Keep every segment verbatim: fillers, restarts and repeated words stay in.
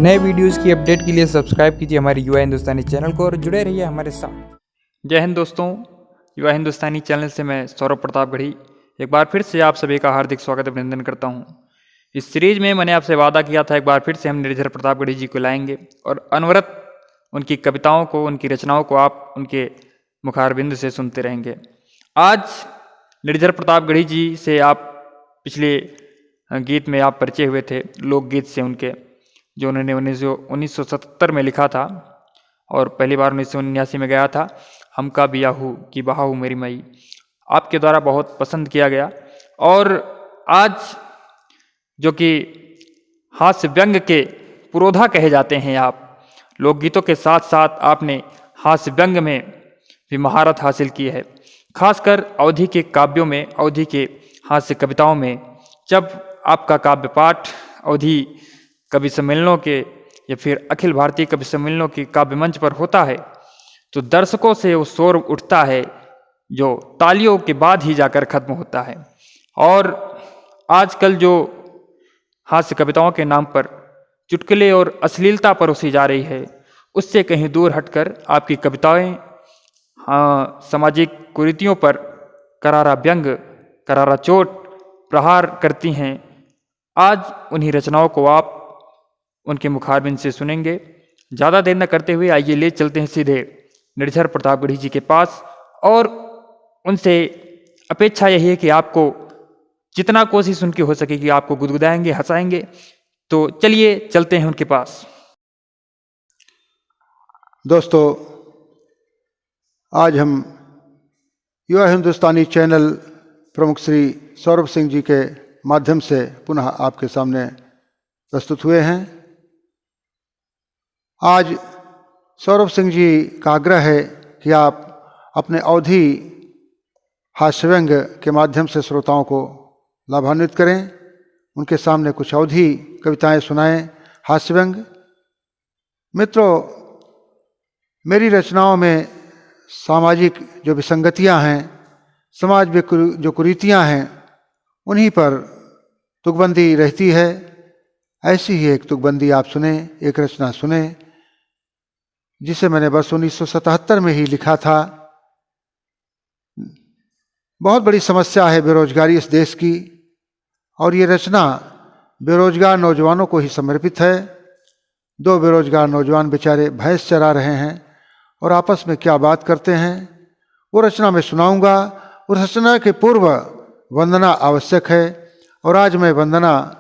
नए videos की update के लिए subscribe कीजिए हमारे युवा हिंदुस्तानी channel को और जुड़े रहिए हमारे साथ। जय हिंद दोस्तों, युवा हिंदुस्तानी channel से मैं सौरभ प्रतापगढ़ी एक बार फिर से आप सभी का हार्दिक स्वागत अभिनंदन करता हूँ। इस series में मैंने आपसे वादा किया था, एक बार फिर से हम निर्झर प्रतापगढ़ी जी को लाएंगे और अनवरत उनकी कविताओं को, उनकी रचनाओं को आप उनके मुखारबिंद से सुनते रहेंगे। आज निर्झर प्रतापगढ़ी जी से आप पिछले, अ, गीत में आप परिचय हुए थे, लोकगीत से उनके, जो उन्होंने उन्नीस सौ, उन्नीस सौ सतहत्तर में लिखा था और पहली बार उन्नीस सौ उन्यासी में गया था, हमका बियाहू की बहाऊ मेरी माई, आपके द्वारा बहुत पसंद किया गया। और आज जो कि हास्य व्यंग के पुरोधा कहे जाते हैं आप, लोकगीतों के साथ साथ आपने हास्य व्यंग में भी महारत हासिल की है। खासकर अवधी के काव्यों में, अवधी के हास्य कविताओं में, जब आपका काव्य पाठ अवधी कवि सम्मेलनों के या फिर अखिल भारतीय कवि सम्मेलनों के काव्य मंच पर होता है, तो दर्शकों से वो शोर उठता है, जो तालियों के बाद ही जाकर खत्म होता है। और आजकल जो हास्य कविताओं के नाम पर चुटकुले और अश्लीलता परोसी जा रही है, उससे कहीं दूर हटकर आपकी कविताएं, हाँ, सामाजिक कुरीतियों पर करारा व्यंग, करारा चोट प्रहार करती हैं। आज उन्हीं रचनाओं को आप उनके मुखारबिंद से सुनेंगे। ज़्यादा देर न करते हुए आइए, ले चलते हैं सीधे निर्झर प्रतापगढ़ी जी के पास और उनसे अपेक्षा यही है कि आपको जितना कोशिश उनकी हो सकेगी आपको गुदगुदाएंगे, हंसाएंगे। तो चलिए चलते हैं उनके पास। दोस्तों, आज हम युवा हिंदुस्तानी channel प्रमुख श्री सौरभ सिंह जी के माध्यम से पुनः आपके सामने प्रस्तुत हुए हैं। आज सौरभ सिंह जी का आग्रह है कि आप अपने अवधी हास्य व्यंग के माध्यम से श्रोताओं को लाभान्वित करें, उनके सामने कुछ अवधी कविताएं सुनाएं, हास्य व्यंग। मित्रों, मेरी रचनाओं में सामाजिक जो विसंगतियां हैं, समाज में कुर-, जो कुरीतियां हैं, उन्हीं पर तुकबंदी रहती है। ऐसी ही एक तुकबंदी आप सुने, एक रचना सुने, जिसे मैंने वर्ष उन्नीस सौ सतहत्तर में ही लिखा था। बहुत बड़ी समस्या है बेरोजगारी इस देश की, और ये रचना बेरोजगार नौजवानों को ही समर्पित है। दो बेरोजगार नौजवान बेचारे भैंस चरा रहे हैं और आपस में क्या बात करते हैं, वो रचना मैं सुनाऊंगा। उस रचना के पूर्व वंदना आवश्यक है, और आज मैं वंदना,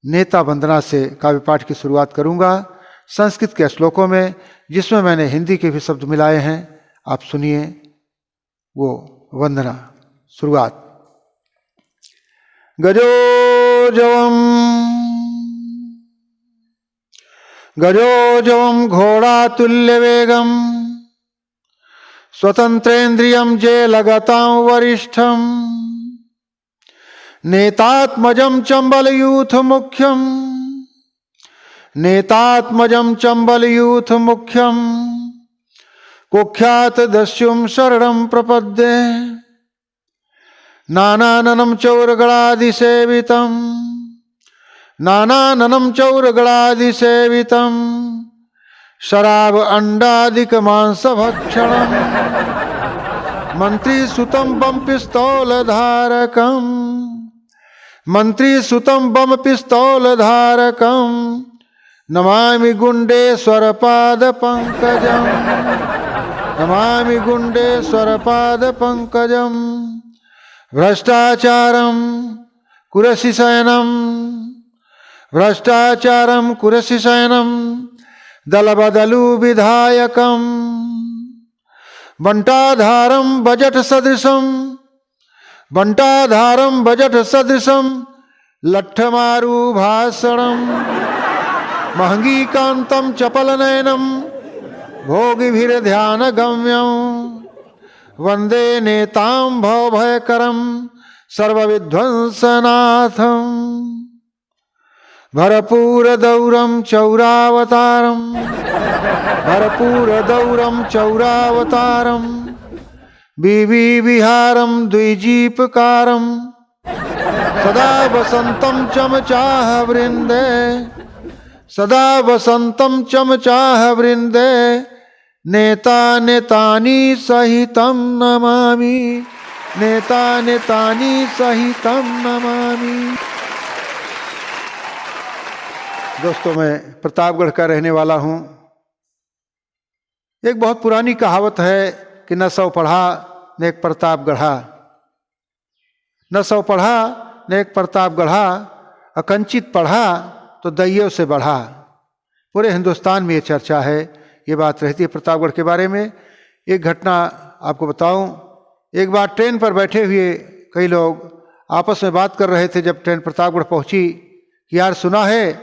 नेता वंदना से काव्य पाठ की शुरुआत करूंगा संस्कृत के श्लोकों में, जिसमें मैंने हिंदी के भी शब्द मिलाए हैं। आप सुनिए वो वंदना। शुरुआत। गजोजवम, गजोजवम घोड़ातुल्यवेगम, स्वतंत्रेंद्रियम जेलगताम वरिष्ठम, नेतात्मजम चंबल यूथ मुख्यम, नेतात्मजम चंबल यूथ मुख्यम, कुख्यात दस्युम शरणम प्रपद्ये। नानाननम चौरगणादिसेवितम, नानाननम चौरगणादिसेवितम, शराब अंडादिक मांस भक्षणम। मंत्री सुतम बम पिस्तौल धारकम, मंत्री सुतम बम पिस्तौल धारकम, नमामि गुंडेश्वर पाद पंकजम, नमामि गुंडेश्वर पाद पंकजम। भ्रष्टाचारम कुरसि शयनम, भ्रष्टाचारम कुरसि शयनम, दलबदलु विधायकम। बंटाधारम बजट सदृशम, बंटाधारम बजट सदृशम, लठ्ठमारु भाषणम। महंगीकांतम चपल नयनम, भोगिभिर्ध्यान गम्यम। वंदे नेताम भवभयकरम, सर्वविध्वंसनाथम। भरपूर दौरम चौरावतारम, भरपूर दौरम चौरावतारम, बीबी विहारम द्विजीपकारम, सदा वसंतम चम चाह वृंदे, सदा वसन्तं चम चाह वृन्दे नेता नेतानि सहितं नमामि। नेता नेतानि सहितं नमामि। दोस्तों, मैं प्रतापगढ़ का रहने वाला हूँ। एक बहुत पुरानी कहावत है कि न सौ पढ़ा, न एक प्रताप गढ़ा। न सौ पढ़ा, न एक प्रताप गढ़ा, अकंचित पढ़ा तो दैयो से बढ़ा। पूरे हिंदुस्तान में ये चर्चा है, ये बात रहती है प्रतापगढ़ के बारे में। एक घटना आपको बताऊं, एक बार ट्रेन पर बैठे हुए कई लोग आपस में बात कर रहे थे, जब ट्रेन प्रतापगढ़ पहुंची, कि यार, सुना है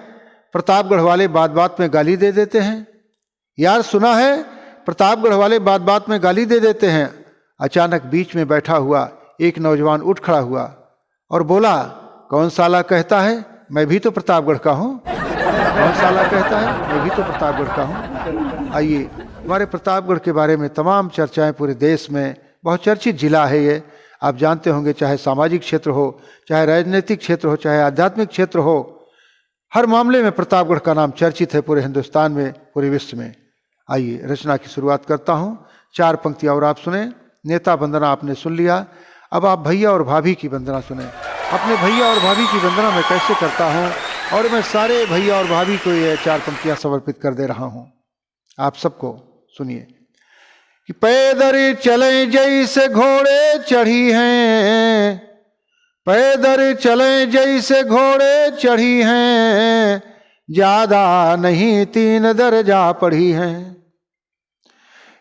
प्रतापगढ़ वाले बात बात में गाली दे देते हैं। यार, सुना है प्रतापगढ़ वाले बात बात में गाली दे देते हैं। अचानक बीच में बैठा हुआ एक नौजवान उठ खड़ा हुआ और बोला, "कौन साला कहता है, मैं भी तो प्रतापगढ़ का हूँ। कौन साला कहता है, मैं भी तो प्रतापगढ़ का हूँ।" आइए, हमारे प्रतापगढ़ के बारे में तमाम चर्चाएं पूरे देश में, बहुत चर्चित जिला है ये। आप जानते होंगे, चाहे सामाजिक क्षेत्र हो, चाहे राजनीतिक क्षेत्र हो, चाहे आध्यात्मिक क्षेत्र हो, हर मामले में प्रतापगढ़ का नाम चर्चित है पूरे हिंदुस्तान में, पूरे विश्व में। आइए, रचना की शुरुआत करता हूँ। चार पंक्तियाँ और आप सुने। नेता वंदना आपने सुन लिया, अब आप भैया और भाभी की वंदना सुने। अपने भैया और भाभी की वंदना मैं कैसे करता हूँ और मैं सारे भैया और भाभी को ये चार पंक्तियाँ समर्पित कर दे रहा हूँ। आप सबको सुनिए कि पैदल चले जैसे घोड़े चढ़ी हैं, पैदल चले जैसे घोड़े चढ़ी हैं, ज्यादा नहीं तीन दर्जा पढ़ी हैं।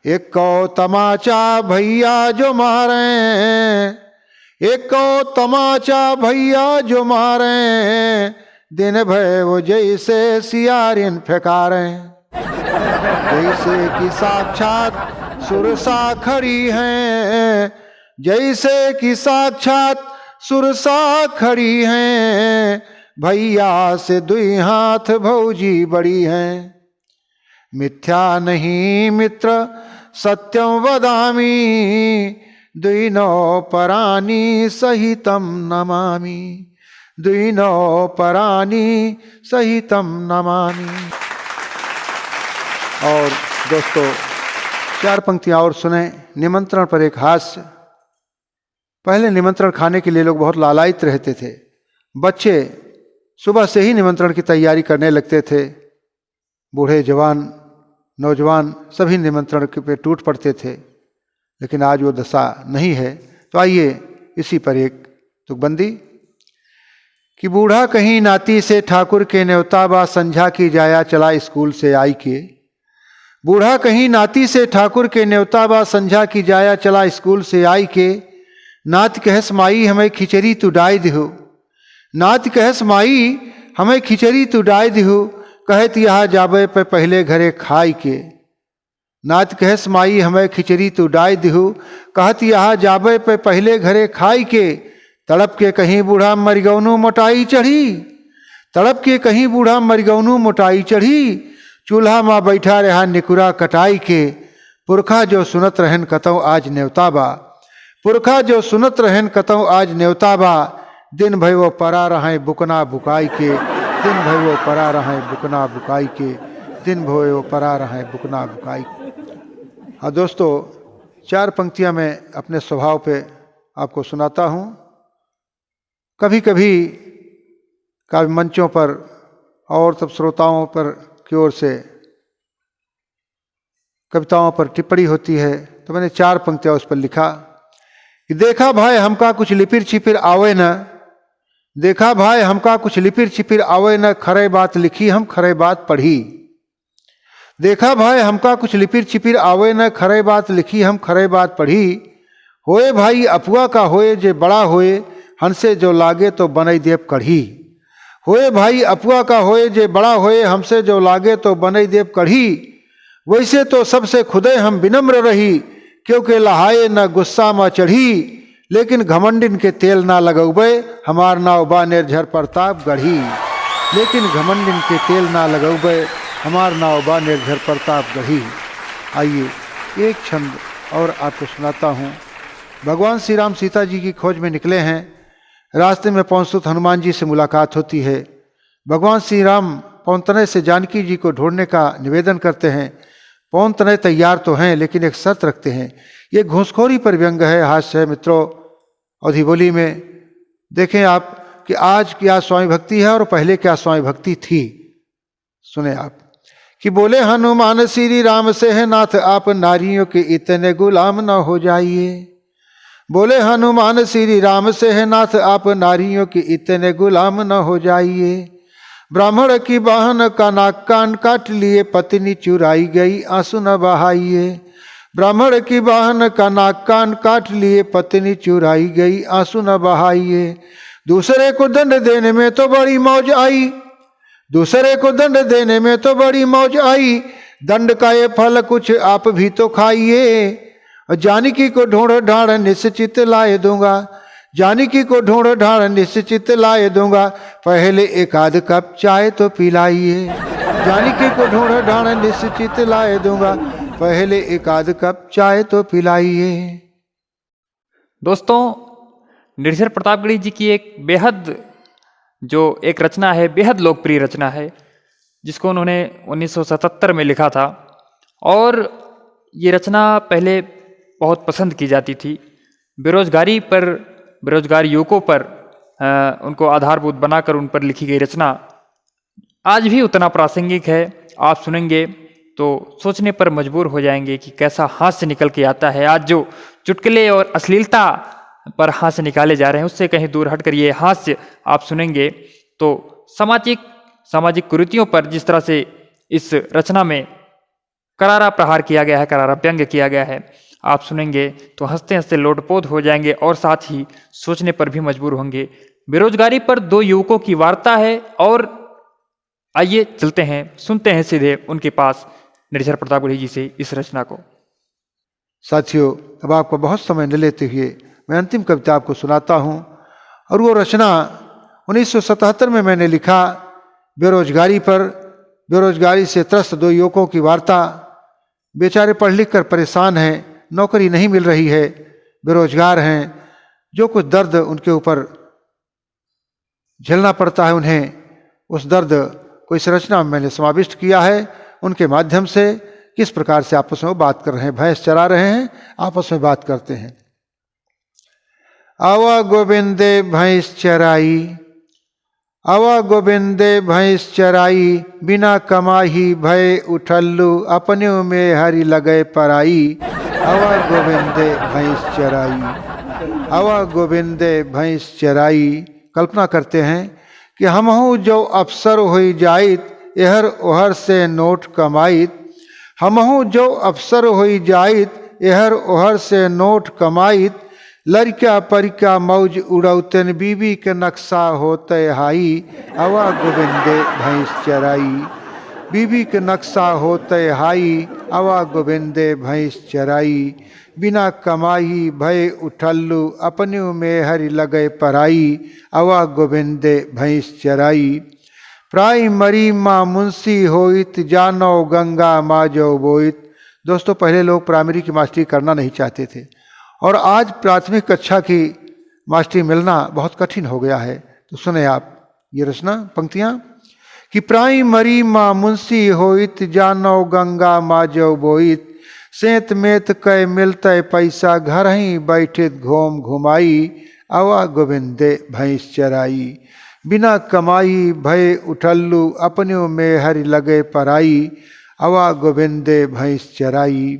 एको तमाचा भैया जो मारे, एको तमाचा भैया जो मारे, दिन भर वो जैसे सियारिन फेंकारे। जैसे कि साक्षात सुरसा खड़ी हैं, जैसे कि साक्षात सुरसा खड़ी हैं, भैया से दुई हाथ भौजी बड़ी हैं। मिथ्या नहीं मित्र सत्यं वदामि, द्विनौ पराणि सहितं नमामि, द्विनौ पराणि सहितं नमामि। और दोस्तों, चार पंक्तियाँ और सुने। निमंत्रण पर एक हास्य। पहले निमंत्रण खाने के लिए लोग बहुत लालायित रहते थे। बच्चे सुबह से ही निमंत्रण की तैयारी करने लगते थे। बूढ़े, जवान, नौजवान सभी निमंत्रण के पे टूट पड़ते थे, लेकिन आज वो दशा नहीं है। तो आइए, इसी पर एक तुकबंदी कि बूढ़ा कहीं नाती से ठाकुर के न्योता बा, संझा की जाया चला स्कूल से आई के। बूढ़ा कहीं नाती से ठाकुर के न्योता बा, संझा की जाया चला स्कूल से आई के। नात कहस माई हमें खिचड़ी तू डाय दिहु। नात कहस माई हमें खिचड़ी तू डाय दिहु, कहत यहाँ जाबे पे पहले घरे खाई के। नात कहस माई हमें खिचड़ी तू डाय दिहु, कहत यहाँ जाबे पे पहले घरे खाई के। तड़प के कहीं बूढ़ा मरिगौनू मोटाई चढ़ी, तड़प के कहीं बूढ़ा मरिगौनू मोटाई चढ़ी। चूल्हा मा बैठा रहा निकुरा कटाई के। पुरखा जो सुनत रहन कतौ आज नेवता बा, पुरखा जो सुनत रहन कतौ आज नेवता बा। दिन भर वो परा रहै बुकना बुकाई के, दिन भर वो परा रहै बुकना बुकाई के, दिन भर वो परा रहै बुकना बुकाई के। हाँ दोस्तों, चार पंक्तियाँ मैं अपने स्वभाव पे आपको सुनाता हूँ। कभी-कभी काव्य मंचों पर और सब श्रोताओं पर की ओर से कविताओं पर टिप्पणी होती है, तो मैंने चार पंक्तियाँ उस पर लिखा कि देखा भाई हमका कुछ लिपिर छिपिर आवे न, देखा भाई हमका कुछ लिपिर छिपिर आवे न, खरे बात लिखी हम खरे बात पढ़ी। देखा भाई हमका कुछ लिपिर छिपिर आवे न, खरे बात लिखी हम खरे बात पढ़ी। होए भाई अपुआ का होए जे बड़ा होए, हमसे जो लागे तो बनई देब कढ़ी। होए भाई अपुआ का होए जे बड़ा होए, हमसे जो लागे तो बनई देब कढ़ी। वैसे तो सबसे खुदे हम विनम्र रही, क्योंकि लहाए न गुस्सा मा चढ़ी। लेकिन घमंडिन के तेल ना लगौबे, हमार नाव बा निर्झर प्रतापगढ़ी। लेकिन घमंडिन के तेल ना लगौबे, हमार नाव बा निर्झर प्रतापगढ़ी। आइए, एक छंद और आपको सुनाता हूँ। भगवान श्री राम सीता जी की खोज में निकले हैं। रास्ते में पहुँचते हनुमान जी से मुलाकात होती है। भगवान श्री राम पौंतनय से जानकी जी को ढूंढने का निवेदन करते हैं। पौंतनय तैयार तो हैं, लेकिन एक शर्त रखते हैं। ये घूसखोरी पर व्यंग है, हास्य है मित्रों। अवधी बोली में देखें आप कि आज क्या स्वामी भक्ति है और पहले क्या स्वामी भक्ति थी। सुने आप कि बोले हनुमान श्री राम से है नाथ, आप नारियों के इतने गुलाम न हो जाइए। बोले हनुमान श्री राम से है नाथ, आप नारियों के इतने गुलाम न हो जाइए। ब्राह्मण की बहन का नाक कान काट लिए, पत्नी चुराई गई, आंसू न बहाइए। ब्राह्मण की बहन का नाक कान काट लिए, पत्नी चुराई गई, आंसू न बहाइए। दूसरे को दंड देने में तो बड़ी मौज आई, दूसरे को दंड देने में तो बड़ी मौज आई। दंड का ये फल कुछ आप भी तो खाइए। और जानकी को ढूंढ ढांड निश्चित लाए दूंगा, जानकी को ढूंढ ढांड निश्चित लाए दूंगा। पहले एक आध कप चाय तो पिलाइए, जानकी को ढूंढ ढांड निश्चित लाए दूंगा। पहले एक आध कप चाय तो पिलाइए। दोस्तों, निर्झर प्रतापगढ़ी जी की एक बेहद, जो एक रचना है, बेहद लोकप्रिय रचना है, जिसको उन्होंने उन्नीस सौ सतहत्तर में लिखा था और ये रचना पहले बहुत पसंद की जाती थी। बेरोजगारी पर, बेरोजगार युवकों पर, अ, उनको आधारभूत बनाकर उन पर लिखी गई रचना आज भी उतना प्रासंगिक है। आप सुनेंगे तो सोचने पर मजबूर हो जाएंगे कि कैसा हास्य निकल के आता है। आज जो चुटकुले और अश्लीलता पर हास्य निकाले जा रहे हैं, उससे कहीं दूर हटकर ये हास्य आप सुनेंगे तो सामाजिक, सामाजिक कुरीतियों पर जिस तरह से इस रचना में करारा प्रहार किया गया है, करारा व्यंग्य किया गया है, आप सुनेंगे तो हंसते हंसते लोटपोत हो जाएंगे और साथ ही सोचने पर भी मजबूर होंगे। बेरोजगारी पर दो युवकों की वार्ता है और आइए चलते हैं, सुनते हैं सीधे उनके पास निर्झर प्रतापगढ़ी जी से इस रचना को। साथियों, अब आपका बहुत समय न लेते हुए मैं अंतिम कविता आपको सुनाता हूँ। और वो रचना उन्नीस सौ सतहत्तर में मैंने लिखा, बेरोजगारी पर, बेरोजगारी से त्रस्त दो युवकों की वार्ता। बेचारे पढ़ लिख कर परेशान हैं, नौकरी नहीं मिल रही है, बेरोजगार हैं, जो कुछ दर्द उनके ऊपर झेलना पड़ता है उन्हें, उस दर्द को इस रचना में मैंने समाविष्ट किया है। उनके माध्यम से किस प्रकार से आपस में वो बात कर रहे हैं, भैंस चरा रहे हैं, आपस में बात करते हैं। आवा गोविंदे भैंस चराई, आवा गोविंदे भैंस चराई, बिना कमाही भय उठल्लू, अपने में हरि लगे पराई। आवा गोविंदे भैंस चराई, आवा गोविंदे भैंस चराई। कल्पना करते हैं कि हमहू जो अफसर होई जाइत, एहर ओहर से नोट कमाइत, हमहू जो अफसर होई जाइत, एहर ओहर से नोट कमाइत, लरिका परिका मौज उड़ौतन, बीबी के नक्शा होते हाई, आवा गोविंदे भैंस चराई। बीबी के नक्शा होते हाई, आवा गोविंदे भैंस चराई। बिना कमाही भय उठल्लू, अपने में हरि लगे पराई, आवा गोविंदे भैंस चराई। प्राइमरी माँ मुंशी होइत, जानौ गंगा माँ जौ बोइत। दोस्तों, पहले लोग प्राइमरी की मास्टरी करना नहीं चाहते थे और आज प्राथमिक कक्षा की मास्टरी मिलना बहुत कठिन हो गया है। तो सुने आप ये रचना, पंक्तियाँ कि प्राइमरी माँ मुंशी होइत, जानौ गंगा माँ जौ बोइत। सेंत मेत कै मिलतै पैसा, घरहीं बैठित घूम घुमाई, आवा गोविंदे भैंस चराई। बिना कमाई भय उठल्लू, अपने में हरि लगे पराई, आवा गोविंदे भैंस चराई।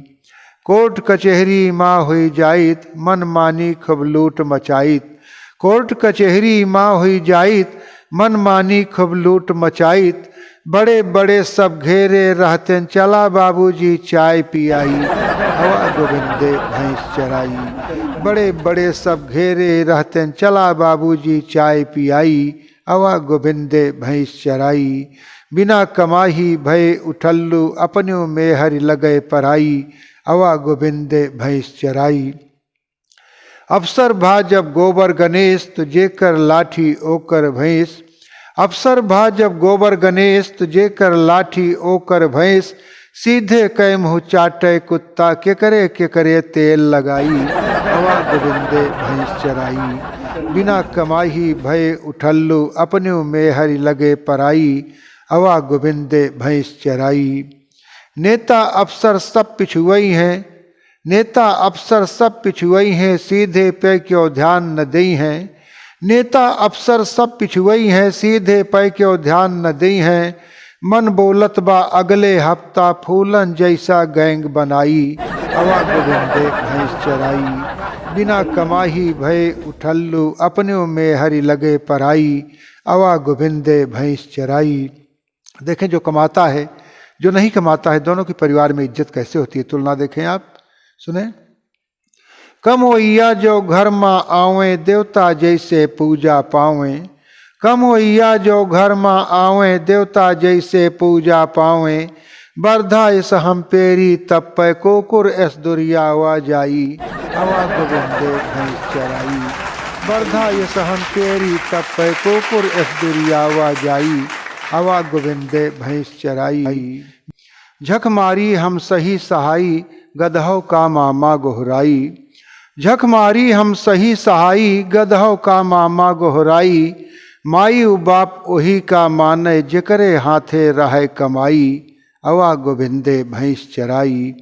कोर्ट कचेहरी माँ होई जाइत, मन मानी खूब लूट मचाइत। कोर्ट कचेहरी माँ होई जाइत, मन मानी खूब लूट मचाइत। बड़े बड़े सब घेरे रहतेन, चला बाबूजी चाय पियाई, आवा गोविंदे भैंस चराई। बड़े बड़े सब घेरे रहतेन, चला बाबूजी चाय पियाई, आवा गोविंदे भैंस चराई। बिना कमाही भय उठल्लू, अपने में हरि लगे पराई, आवा गोविंदे भैंस चराई। अफसर भा जब गोबर गणेश, तो जेकर लाठी ओकर भैंस। अफसर भा जब गोबर गणेश, तो जेकर लाठी ओकर भैंस। सीधे कै मुँह चाटै कुत्ता, केकरे केकरे तेल लगाई, आवा गोविंदे भैंस चराई। बिना कमाही भय उठल्लू, अपने में हरि लगे पराई, अवा गोविंदे भैंस चराई। नेता अफसर सब पिछुअइहैं, नेता अफसर सब पिछुअइहैं, सीधे पे क्यों ध्यान न देइहैं। नेता अफसर सब पिछुअइहैं, सीधे पे क्यों ध्यान न देइहैं। मन बोलत बा अगले हफ्ता फूलन जैसा gang बनाई। अवा गोविंदे भैंस चराई। बिना कमाही भए उठल्लू, अपन्यो मेहरी लगे पराई। अवा गोविंदे भैंस चराई। देखें, जो कमाता है, जो नहीं कमाता है, दोनों की परिवार में इज्जत कैसे होती है, तुलना देखें आप, सुने। कमवैया जो घर मा आवें, देवता जैसे पूजा पावें। कमवैया जो घर मा आवें, देवता जैसे पूजा पावें। बरधा इस हम पेरी, तब पै कुकुर एस दुरियावा जाई। अवा गोविंदे भैंस चराई। बरधा इस हम पेरी, तब पै कुकुर एस दुरियावा जाई। अवा गोविंदे भैंस चराई। झक मारी हम सही सहाई, गदहौ का मामा गोहराई। झक मारी हम सही सहाई, गदहौ का मामा गोहराई। माई उ बाप ओही का माने, जेकरे हाथे रहै कमाई। अवा गोविंदे भैंस चराई।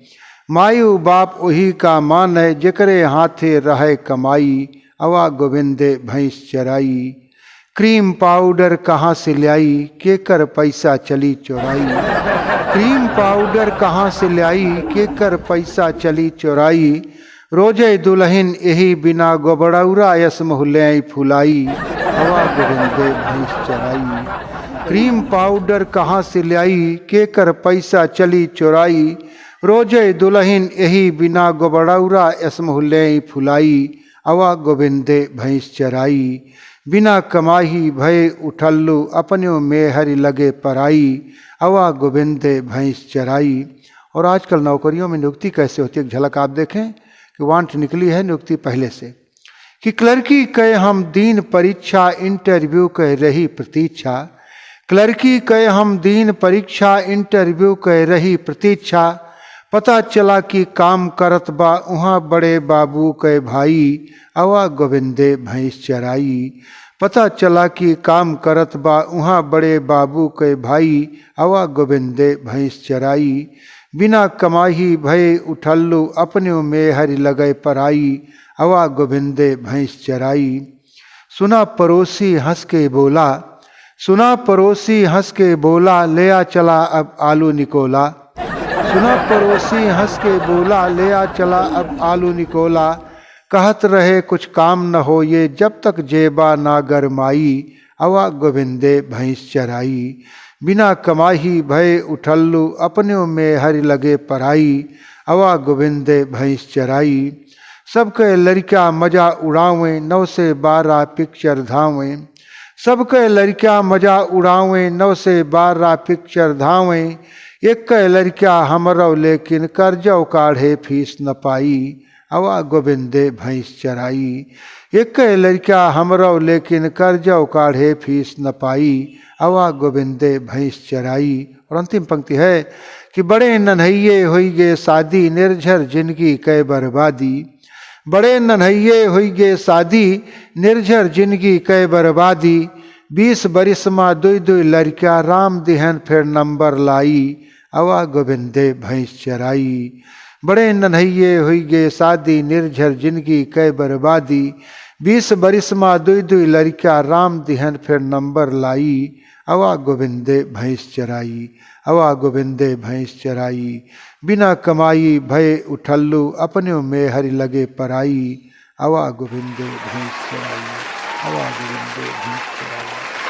माई उ बाप ओही का माने, जेकरे हाथे रहै कमाई। अवा गोविंदे भैंस चराई। Cream powder कहाँ से ल्याई, केकर पैसा चली चोराई। Cream powder कहाँ से ल्याई, केकर पैसा चली चोराई। रोजै दुलहिन एही बिना गोबड़ौरा यस मुँह ल्याई फुलाई। अवा गोविंदे भैंस चराई। Cream powder कहाँ से ल्याई, केकर पैसा चली चोराई। रोजै दुलहिन एही बिना गोबड़ौरा यस मुँह ल्याई फुलाई। अवा गोविंदे भैंस चराई। बिना कमाही भए उठल्लू, अपन्यो मेहरी लगे पराई। अवा गोविंदे भैंस चराई। और आजकल नौकरियों में नियुक्ति कैसे होती है, एक झलक आप देखें कि वांट निकली है नियुक्ति पहले से। कि क्लर्की कै हम दीन परीक्षा, interview कै रही प्रतीक्षा। क्लर्की कै हम दीन परीक्षा, interview कै रही प्रतीक्षा। पता चला कि काम करत बा उहाँ बड़े बाबू कै भाई, अवा गोविंदे भैंस चराई। पता चला कि काम करत बा उहाँ बड़े बाबू कै भाई, अवा गोविंदे भैंस चराई। बिना कमाही भए उठल्लू, अपन्यो मेहरी लगे पराई, अवा गोविंदे भैंस चराई। सुना परोसी हँस के बोला, सुना परोसी हँस के बोला, लेया चला अब आलू निकोला। सुना परोसी हँस के बोला, लेया चला अब आलू निकोला। कहत रहे कुछ काम न होए, जब तक जेबा ना गरमाई, अवा गोविंदे भैंस चराई। बिना कमाही भए उठल्लू, अपन्यो मेहरी लगे पराई, अवा गोविंदे भैंस चराई। सबके लरिका मजा उड़ावें, नौ से बारह picture धावें। सबके लरिका मजा उड़ावें, नौ से बारह picture धावें। एक्कै लरिका हमरौ लेकिन कर्जौ काढ़े fees न पाई, अवा गोविंदे भैंस चराई। एक्कै लरिका हमरौ लेकिन कर्जौ काढ़े fees न पाई, अवा गोविंदे भैंस चराई। और अंतिम पंक्ति है कि बड़े नन्हइये होइगे शादी, निर्झर जिनगी कै बर्बादी। बड़े नन्हइये होइगे शादी, निर्झर जिनगी कै बर्बादी। बीस बरिस मा दुइ दुइ लरिका, राम दिहन फेर number लाई, अवा गोविंदे भैंस चराई। बड़े नन्हइये होइगे शादी, निर्झर जिनगी कै बर्बादी। बीस बरिस मा दुइ दुइ लरिका, राम दिहन फेर number लाई, अवा गोविंदे भैंस चराई, अवा गोविंदे भैंस चराई। बिना कमाई भए उठल्लू, अपन्यो मेहरी लगे पराई, अवा गोविंदे भैंस चराई, अवा गोविंदे भैंस चराई।